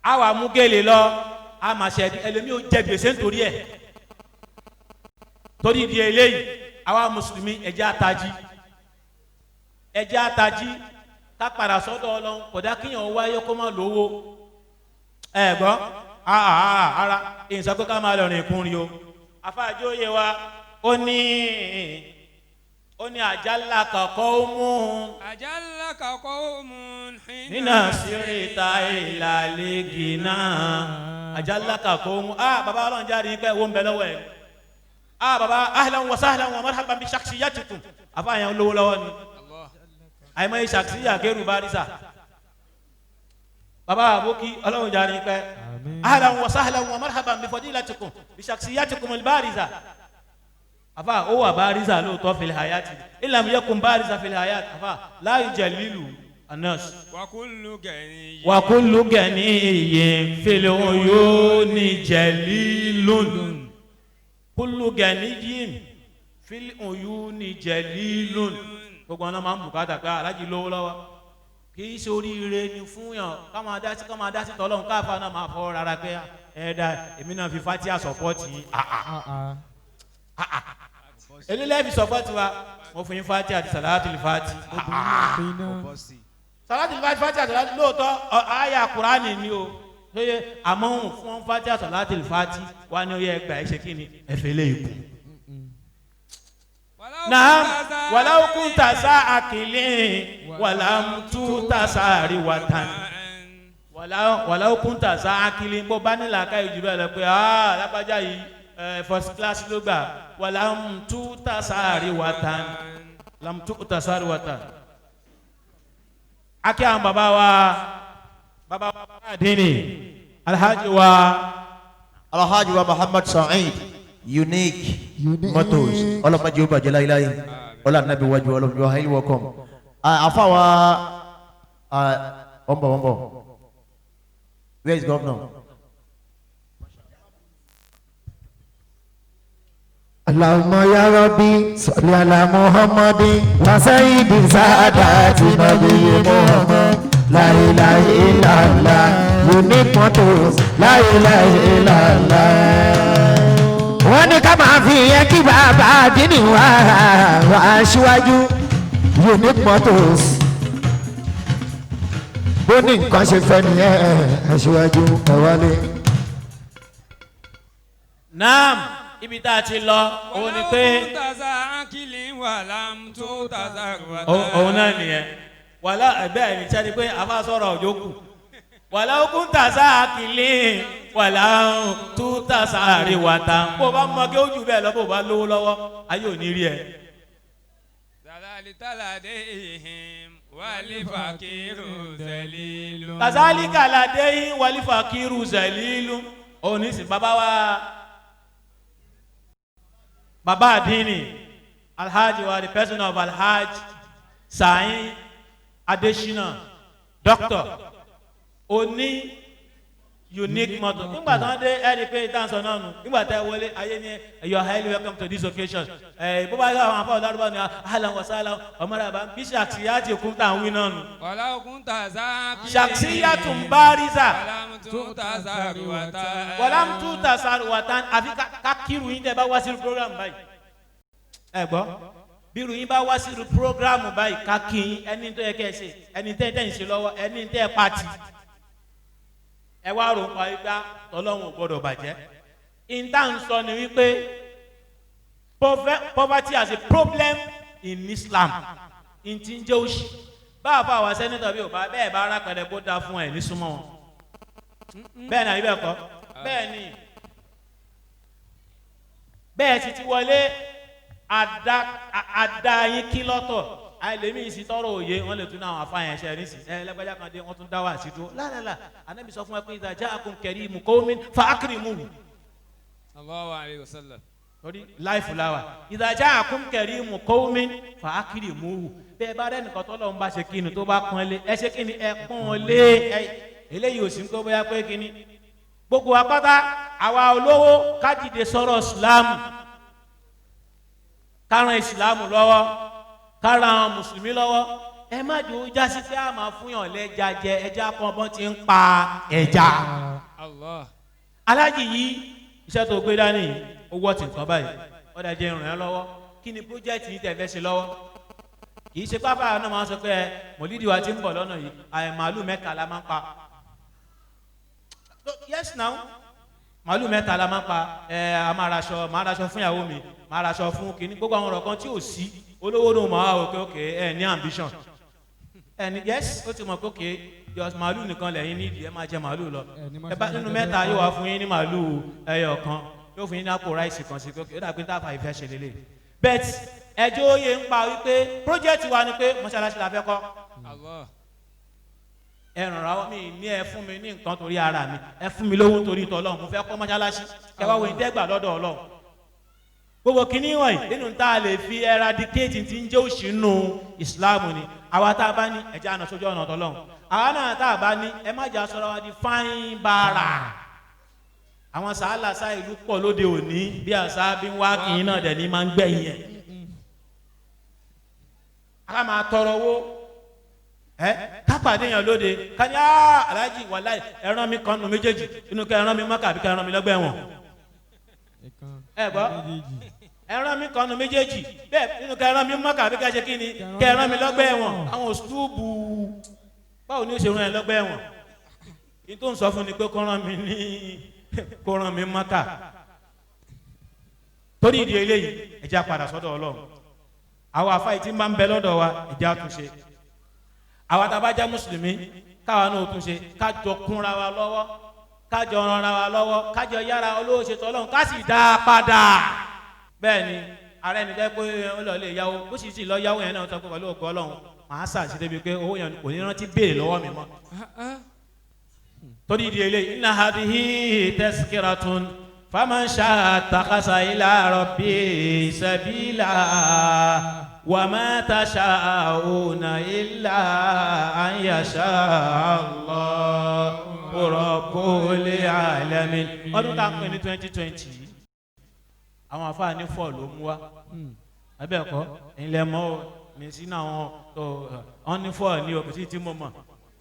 a wà mú gèlè lọ, a máa ṣe ẹlòmíì ó jẹ gbèsè nítorí ẹ. Torí ìdí eléyìí, àwa mùsùlùmí, ẹ jẹ́ àtají, ẹ jẹ́ àtají, ká padà sọ́dọ̀ Ọlọ́run. Kódà kíyàn wáyé kó má lówó. Ẹ gbọ́ ara ìsọ pé ká máa lọ rìn kúrin o. Afáàjọ yẹ wa, ó ní àjálà kọ̀ọ̀kọ́ ó mú un. أجلك قوم حين Nínà síríta ìlàlẹ́gì náà àjálà kọ̀ọ̀kọ́ ó mú. Ah, baba, Ọlọ́run jáde ní pẹ́ owó ń bẹ lọ́wọ́ ẹ̀. Ah, baba, ahlan wa sahlan wa marhaban bi shakhsiyatikum. Àfáàyàn lówó lọ́wọ́ ni. Allah. Àìmọye ṣàkíyà kẹrù bá rísà. Baba àbókí, Ọlọ́run jáde ní pẹ́. Ahlan wa sahlan wa marhaban bi fadilatikum bi shakhsiyatikum al-bariza. Afa ó wà bariza lóòótọ́ fil hayati, illam yakun bariza fil hayati, afa la yujallilu anas. وكل غني Wa kullu ganiyyin fil uyuni jalilun, kullu ganiyyin fil uyuni jalilun. Gbogbo àwọn máa ń bùkátà pé alájí lówó lọ́wọ́. Kì í ṣe oríire ni fún yàn ká máa dá sí tọ́lọ́hún, káfá náà máa fọwọ́ rárá pé ẹ̀ẹ́dá èmi náà fi fatia support yín. Eléyìí fi support wa, mo fún yín fatia àti salatul fati. Salatul fati, fatia, salatul, lóòótọ́ àyà Kúránì ni o lóye, àmọ́ òun fún wọn fatia, salatul fati wa ni ó yẹ ẹgbàá ẹ ṣe kí ni ẹ fẹ́ lé ikú. Naam, walau kunta sa akilin walam tuta sariwatan, walau kunta sa akilin, bó bá nílà ká ìjù bẹ́ẹ̀ lọ pé aa lágbájá yìí ẹ first class ló gbà, walam tuta sariwatan, lam tuta sariwatan. Akí àwọn bàbá wa, bàbá wa àdínì, alhaji wa. Alhaji wa Muhammad Sa'id, Unique Unique. Motors, ọlọmọdé ó bàjẹ́ láyéláyé, ọlọ anabi wájú ọlọmọdé wa highly welcome. Afa wa wọ́n bọ̀, wọ́n bọ̀. Where is governor? اللهم يا ربي صل على محمد وسيد سادات نبي محمد. لا إله إلا الله، Unique Motors، لا إله إلا الله. Wọ́n ní ká máa fi yẹn kí bàbá àdínì wá wá síwájú Unique Motors. Bó ní nǹkan ṣe fẹ́ nìyẹn, aṣíwájú, ẹ wálé. Naam, ibi tá a ti lọ òun ni pé òun náà nìyẹn. Wàhálà ẹgbẹ́ ẹni tí a ti pé afa sọ̀rọ̀ òjò kù. Wàhálà okùn tàṣà kìlì wàhálà tú tàṣà àríwá ta. Bó o bá mọ kí ó jù bẹ́ẹ̀ lọ, bó o bá lówó lọ́wọ́, ayé ò ní rí ẹ. Zalika ladayhim wal fakiru zalilu. Kazalika ladayhim wal fakiru zalilu. Òun ní sìn bàbá wa, bàbá àdínì, alhaji wa, the person of Alhaji Sa'in Adesina, doctor oní Unique Motor. Nígbà tí wọ́n dé, ẹ rí i pé ìtànsán náà nù. Nígbà tí ẹ wọlé, ayé ní, "You are highly welcome to this occasion." Ẹ bó bá yọ àwọn afọ ọ̀dọ́rùbọ̀ ni, ahlan wa sahlan ọmọdé bí ṣàkíyàtì kún tá à ń wí náà nù. Walau kunta zakirin. Ṣàkíyàtùn bárísà. Walam tuta zarwatan. Wàlám tú tasàrùwàtán. Àfi ká kírun yín tẹ́ bá wá sí program báyìí. Ẹ gbọ́, bírun yín bá wá sí program báyìí, ká kí yín. Ẹni tó yẹ kẹ́ ẹ ṣe, ẹni tẹ́ tẹ́ ń ṣe lọ́wọ́, ẹni tẹ́ ẹ pàtì, ẹ wá rò pa igbá tọ́lọ́hún ò gbọ́dọ̀ bàjẹ́. Ìta ń sọ ni wípé poverty as a problem in Islam n ti ń jẹ́ òṣì. Báwa fún àwọn senator bí ò bá bẹ́ẹ̀ bá arápẹ̀rẹ̀ kó dáa fún ẹ̀ ní súnmọ́ wọn bẹ́ẹ̀ ni, àbí bẹ́ẹ̀ kọ́? Bẹ́ẹ̀ ni, bẹ́ẹ̀ sì ti wọlé. Àdá yín kí lọ́tọ̀ àìlèmí sì tọrọ òye wọn lè tún náà àwọn afáyẹn ṣe ní sí ẹ lẹgbẹjà kan dé wọn tún dá wà sí dúró lálàlà Ànábì sọ fún ẹ pé idha ja'akum karimu qawmin fa akrimuhu. Allahu alayhi wa sallam. Torí láìfù láwà idha ja'akum karimu qawmin fa akrimuhu. Bẹ́ẹ̀ bá rẹ́nìkan tọ́lọ́ ń bá ṣe kíni tó bá pọ́n lé ẹ ṣe kíni ẹ pọ́n lé ẹ eléyìí ò sí ń kó bóyá pé kíni gbogbo apáta àwa olówó ká dìde sọ̀rọ̀ Islam, ká ran Islam lọ́wọ́, ká ran àwọn mùsùlùmí lọ́wọ́. Ẹ má jò ó jásí pé a máa fún yàn lẹ́ja jẹ, ẹja kan bọ́n ti ń pa ẹja. Allah. Alájì yìí iṣẹ́ tó gbé dání owó ọ̀tí nǹkan báyìí ọ̀dà jẹ́ ìrìn ẹ́ lọ́wọ́. Kí ni pírójẹ́tì yìí tẹ̀ fẹ́ ṣe lọ́wọ́? Kì í ṣe pápá náà máa ń sọ pé ẹ mọ̀lídìí wa ti ń bọ̀ lọ́nà yìí, àì màálù 3 la máa ń pa. Yes now, màálù 3 la máa ń pa. Ẹ a máa raṣọ, máa raṣọ fún ìyàwó mi, máa raṣọ fún kínní, gbogbo àwọn ọ̀rọ̀ kan tí ò sí olówó ló mọ̀ á òkè òkè ẹ ní ambition ẹ ní yes ó ti mọ̀ pé òkè yọ màálù nìkan lẹ́yìn nídìí ẹ máa jẹ màálù lọ. Ẹ bá nínú 3 yóò wá fún yín ní màálù ẹyọ kan, yóò fún yín ní àpò ráìsì kan sí pé òkè ó dàgbé tá a fà ìfẹ́ ṣe lélẹ̀. Bet ẹjọ́ òye ń pa wípé project wa ni pé mọ́ṣáláṣí la fẹ́ kọ́. Allah. Ẹ ràn ra mi ní ẹ fún mi ní nǹkan torí ara mi, ẹ fún mi lówó torí tọlọ́run, mo fẹ́ kọ́ mọ́ṣáláṣí. Ẹ wá wo ìdẹ́gbà lọ́dọ̀ Ọlọ́run. Gbogbo kínní wọ̀nyí nínú tá a lè fi eradicate ti ń jẹ́ òṣì nù Ìsìláàmù ni. Àwa tá a bá ní ẹ̀jẹ̀ àná sójú ọ̀nà tọlọ́run, àwa náà tá a bá ní ẹ má jẹ́ aṣọ wa di fáin bàrà. Àwọn sàálà sá ìlú pọ̀ lóde òní bí àṣà bí ń wá kìíní náà dẹ̀ ní máa ń gbẹ̀yìn ẹ̀. A máa tọrọ owó ẹ kápàdé yẹn lóde ká ní aláàjì wàláì ẹran mi kan nù méjèèjì inú kẹ ẹran mi mọ́kà àbí kẹ ẹran mi lọ́gbẹ́ wọn. Ẹ gbọ́ ẹran mi kan nù méjèèjì bẹ́ẹ̀ inú kẹ ẹran mi mọ́kà àbí kẹ ṣe kí ni kẹ ẹran mi lọ́gbẹ́ wọn. Àwọn òṣùbù báwo ni ó ṣe rán ẹ lọ́gbẹ́ wọn? Kí n tó ń sọ fún ni pé kó rán mi ní kó rán mi mọ́kà. Torí ìdí eléyìí ẹ jẹ́ á padà sọ́dọ̀ Ọlọ́run. Àwọn àfáà tí ń bá ń bẹ lọ́dọ̀ wa ẹ jẹ́ á tún ṣe. Àwa tá a bá jẹ́ mùsùlùmí káwa náà tún ṣe, kájọ kúnra wa lọ́wọ́, kájọ ranra wa lọ́wọ́, kájọ yára olówó ṣe tọ́lọ́run ká sì dá a padà. Bẹ́ẹ̀ ni ààrẹ ní jẹ́ pé ó lọ lè yáwó, bó sì sì lọ yáwó yẹn náà sọ pé pẹ̀lú ògo Ọlọ́run màá ṣàṣì débi pé owó yẹn kò ní rántí béèrè lọ́wọ́ mi mọ́. Torí ìdí eléyìí inna hadhihi tazkiratun faman sha'a ittakhadha ila rabbi sabila wa ma tasha'una illa an yasha Allahu rabbul alamin. Ọdún tá a pè ní 2020 àwọn àfáà ní fọ́ ló mú wa abẹ́ẹ̀kọ́ ilẹ̀ mọ́ o ní sínú àwọn tó wọ́n ní fọ́ ní òkè tí mo mọ̀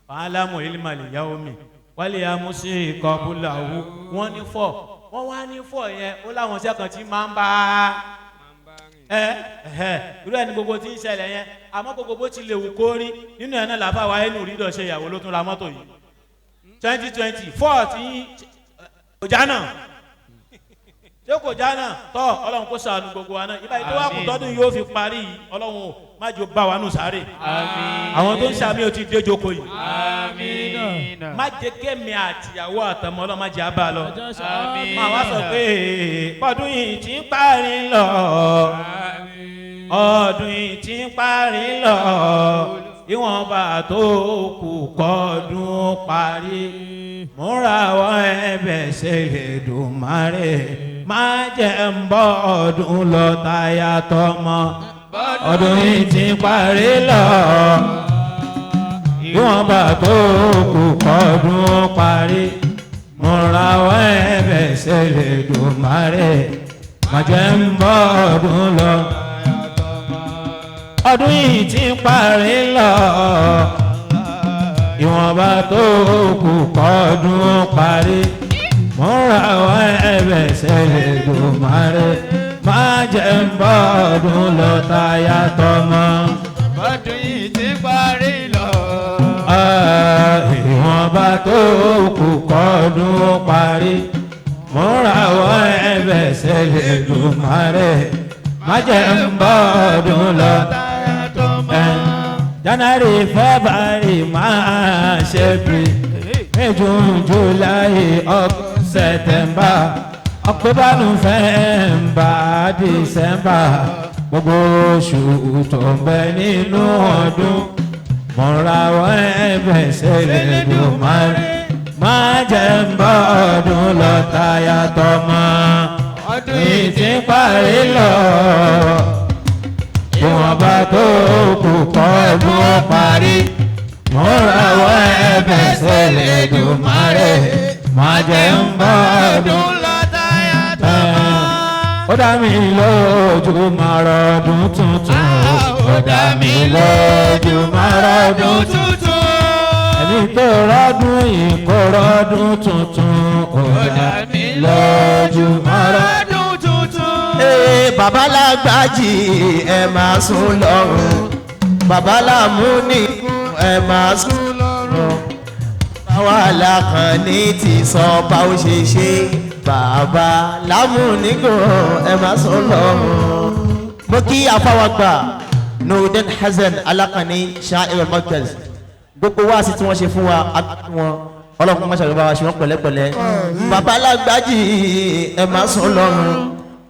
fàálámù ìlímàlì yàwó mi wálé amúsí ìkọ̀bùlàwù wọ́n ní fọ́ wọ́n wá ní fọ́ yẹn ó láwọn iṣẹ́ kan tí máa ń bá ẹ ẹ irú ẹni gbogbo tí ń ṣẹlẹ̀ yẹn. Àmọ́ gbogbo bó ti lè wù kó rí nínú ẹ̀ náà làbá wa ẹnu rí dọ̀ṣe ìyàwó ló tún ra mọ́tò yìí 2024 tí kò já náà ṣé kò já náà tọ́ Ọlọ́run kó ṣàánú gbogbo wa náà. Ibà yìí tó wà kù tọ́dún yóò fi parí yìí Ọlọ́run ò má jò bá wa nù sáré. Àwọn tó ń ṣàmì ò ti dé jókòó yìí. Má jẹ́ kémi àtìyàwó àtọmọ Ọlọ́run má jẹ́ àbá lọ. Má wá sọ pé ọdún yìí ti ń parí lọ, ọdún yìí ti ń parí lọ, ìwọ̀nba tó kù kọ́dún parí, múra wọn ẹ̀bẹ̀ ṣe lè dùn márè má jẹ́ ń bọ́ ọdún lọ táyà tọmọ. Ọdún yìí ti ń parí lọ, ìwọ̀nba tó kù kọ́dún parí, múra wọn ẹ̀bẹ̀ ṣe lè dùn márè má jẹ́ ń bọ́ ọdún lọ. Ọdún yìí ti ń parí lọ, ìwọ̀nba tó kù kọ́dún parí, múra wọn ẹ̀bẹ̀ ṣe lè dùn márè má jẹ́ ń bọ́ ọdún lọ táyà tọmọ. Ọdún yìí ti parí lọ. Ìwọ̀nba tó kù kọ́dún parí, múra wọn ẹ̀bẹ̀ ṣe lè dùn márè má jẹ́ ń bọ́ ọdún lọ. January, February, March, April, May, June, July, August, September, October, November, December, Gbogbo oṣù tó ń bẹ nínú ọdún, mo rawọ́ ẹ̀bẹ̀ s'Elédùmarè, má jẹ́ ń bọ́ ọdún lọ táyà tọmọ. Ọdún yìí ti ń parí lọ, ìwọ̀nba tó kù kọ́dún ó parí. Mo rawọ́ ẹ̀bẹ̀ s'Elédùmarè, má jẹ́ ń bọ́ ọdún lọ táyà tọmọ. Ó dá mi lójú máa rọdún tuntun. Ó dá mi lójú máa rọdún tuntun. Ẹni tó rọdún yìí kó rọdún tuntun. Ó dá mi lójú máa rọdún tuntun. Ee, bàbá lágbájì, ẹ máa sùn lọ́rùn. Bàbá lámúni, ẹ máa sùn lọ́rùn. Báwa làkànní ti sọ bá ó ṣe ṣe. Bàbá lámúnigbò, ẹ máa sùn lọ́rùn. Mo kí afáwàgbà Nurudeen Hasan Alákànní Sha'ir Markaz, gbogbo wáàsí tí wọ́n ṣe fún wa wọn, ọlọ́run má ṣàlùbá wa ṣe wọ́n pẹ̀lẹ́pẹ̀lẹ́. Bàbá lágbájì, ẹ máa sùn lọ́rùn.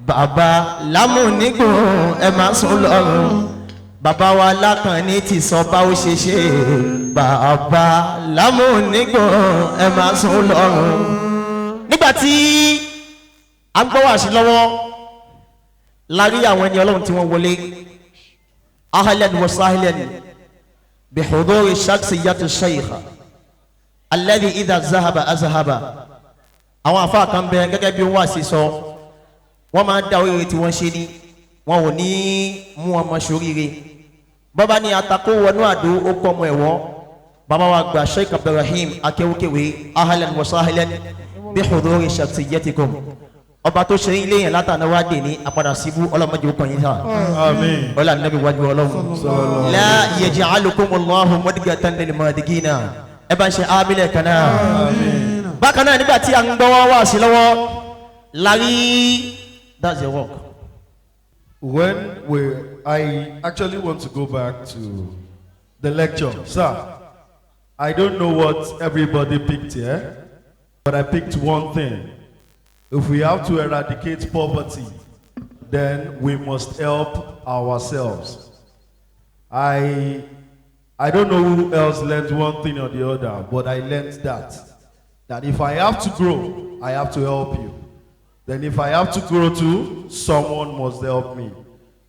Bàbá lámúnigbò, ẹ máa sùn lọ́rùn. Bàbá wa lákànní ti sọ bá ó ṣe ṣe. Bàbá lámúnigbò, ẹ máa sùn lọ́rùn. Nígbà tí a ń gbọ́ wàásí lọ́wọ́ la rí àwọn ẹni ọlọ́run tí wọ́n wọlé. Ahlan wa sahlan bihuduri shakhsiyati shaykha alladhi idha zahaba azhaba. Àwọn àfáà kan bẹ gẹ́gẹ́ bí wọ́n àṣì sọ, wọ́n máa ń da oríire tí wọ́n ṣe ní wọn ò ní mú ọmọ sóríire. Bọ́bá ní atakó wọnú àdó, ó kọ́ ọmọ ẹ̀wọ́. Bàbá wa gba Sheikh Abdulrahim Akéwkéwé, ahlan wa sahlan bihuduri shakhsiyatikum. Ọba tó ṣe ilé yẹn látàná wá dè ní apàdà síbú, ọlọ́mọdé ó kàn yín sá. Àmín. Ọlá nàbí wájú ọlọ́run. La yaj'alukumullahu mudghatan lil mudigina. Ẹ bá ń ṣe ábílẹ̀ kan náà. Bákan náà, nígbà tí a ń gbọ́ wá wá sí lọ́wọ́ lárí, that's your work. When we, I actually want to go back to the lecture. Sir, I don't know what everybody picked here, but I picked one thing. If we have to eradicate poverty, then we must help ourselves. I don't know who else learned one thing or the other, but I learned that. That if I have to grow, I have to help you. Then if I have to grow too, someone must help me.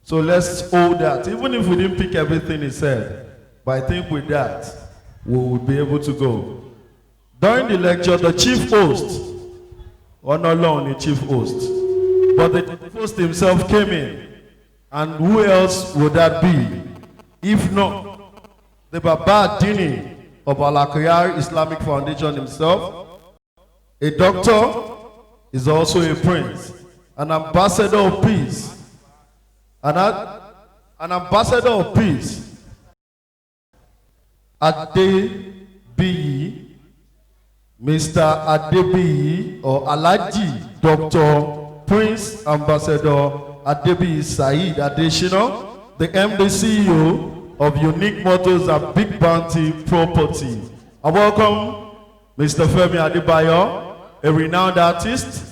So let's hold that. Even if we didn't pick everything he said, but I think with that, we will be able to go. During the lecture, the chief host, or not alone the chief host, but the chief host himself came in. And who else would that be if not the Baba Dini of Al-Akhyar Islamic Foundation himself, a doctor, is also a prince, an ambassador of peace, an ambassador of peace, Adebiyi, Mr. Adebiyi or Alhaji Dr. Prince Ambassador Adebiyi Saheed Adesina, the MD CEO of Unique Motors and Big Bounty Property. I welcome Mr. Femi Adebayo, a renowned artist,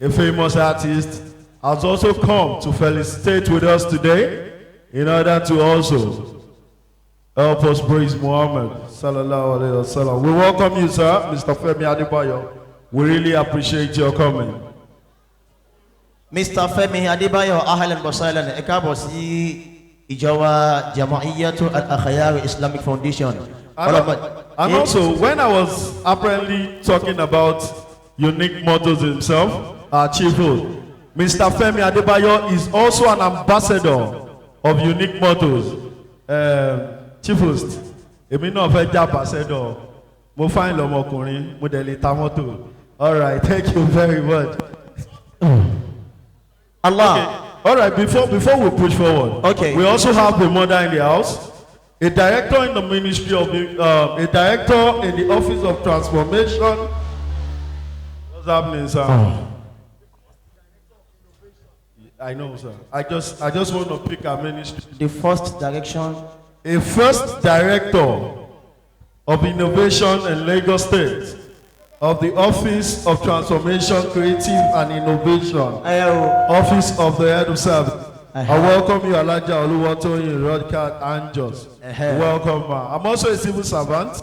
a famous artist, has also come to felicitate with us today in order to also help us praise Muhammad sallallahu alayhi wa sallam. We welcome you, sir, Mr. Femi Adebayo. We really appreciate your coming. Mr. Femi Adebayo, ahlan wa sahlan, ẹ káàbọ̀ sí ìjọba Jama'iyatu Al-Akhyar Islamic Foundation. And also, when I was apparently talking about Unique Motors himself, our chief host, Mr. Femi Adebayo is also an ambassador of Unique Motors. Chief host, èmi náà fẹ́ jẹ́ ambassador. Mo fine lọmọkùnrin, mo dẹ̀ lè ta mọ́tò. All right, thank you very much. Allah. Okay. All right, before we push forward, Okay. we also have a mother in the house, a director in the ministry of the, a director in the Office of Transformation. What's happening, sir? I know, sir. I just want to pick a ministry. The first direction. A first director of innovation in Lagos State of the Office of Transformation, Creative and Innovation, Ẹ o. Office of the Head of Service. I welcome you, Alaja Oluwatoyin Rodkat Anjos. Welcome, ma. I'm also a civil servant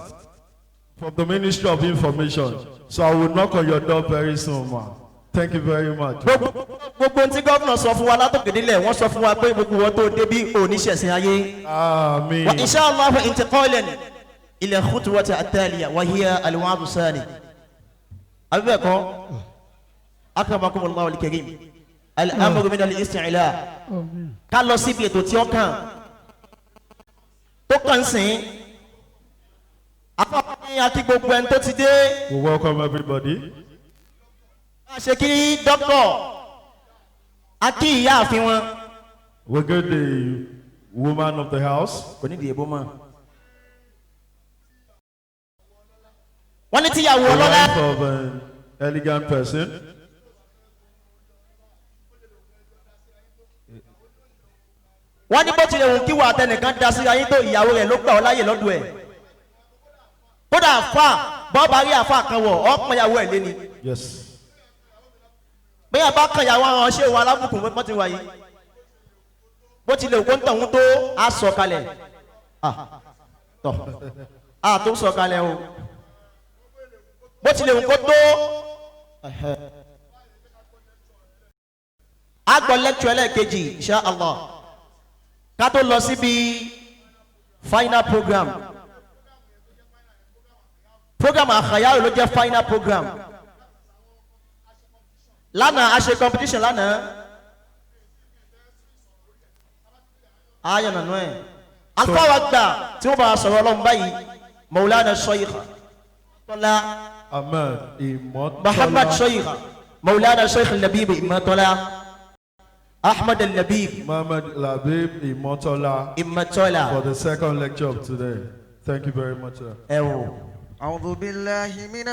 from the Ministry of Information. So I will knock on your door very soon, ma. Thank you very much. Gbogbo ohun tí gómìnà sọ fún wa látòkè délẹ̀, wọ́n sọ fún wa pé gbogbo wọn tó débí oníṣẹ̀sìn ayé. Amen. Wa insha Allah intiqalan ila khutwati ataliya wa hiya alwa'du sani. Àbí bẹ́ẹ̀ kọ́, akramakumullahu al-karim, al-amru min al-isti'la. Ká lọ síbi ètò tí ó kàn tó kàn sìn. Afọ́fọ́ akí gbogbo ẹni tó ti dé. We welcome everybody. Bá a ṣe kí dókítà, akí ìyáàfin wọn. We get the woman of the house. Kò ní ìdìbò mọ́. Wọ́n ní tíyàwó The ọlọ́lá. wife of an elegant person. Wọ́n ní bó tilẹ̀ wù kí wà tẹnìkan da sí ayé tó, ìyàwó rẹ̀ ló gbà ọ́ láyè lọ́dọ̀ ẹ̀. Kódà àfa bọ́ọ̀bà rí àfa kan wọ̀ ọ́ pọn ìyàwó ẹ̀ lé ni. Yes. Bẹ́ẹ̀ bá kan ìyàwó àwọn ṣé wa alábùkún bó ti wà yìí. Bó tilẹ̀ wù kó ń tọ̀hún tó a sọ kalẹ̀. Tọ̀ a tó sọ kalẹ̀ o. Bó tilẹ̀ wù kó tó a gbọ́ lẹ́kṣọ̀ ẹlẹ́ẹ̀kejì insha Allah. Ká tó lọ síbi final program. Program àkàyàwó ló jẹ́ final program. Lánàá a ṣe competition lánàá. Ayọ̀ nànú ẹ̀. Alfa wa gbà tí wọ́n bá a sọ̀rọ̀ ọlọ́run báyìí, Maulana Sheikh Tọ́lá Ahmed Imotola. Muhammad Sheikh Maulana Sheikh Labib Imotola Ahmed Labib Muhammad Labib Imotola Imotola. for the second lecture of today. Thank you very much, sir. Ẹ wò. أعوذ بالله من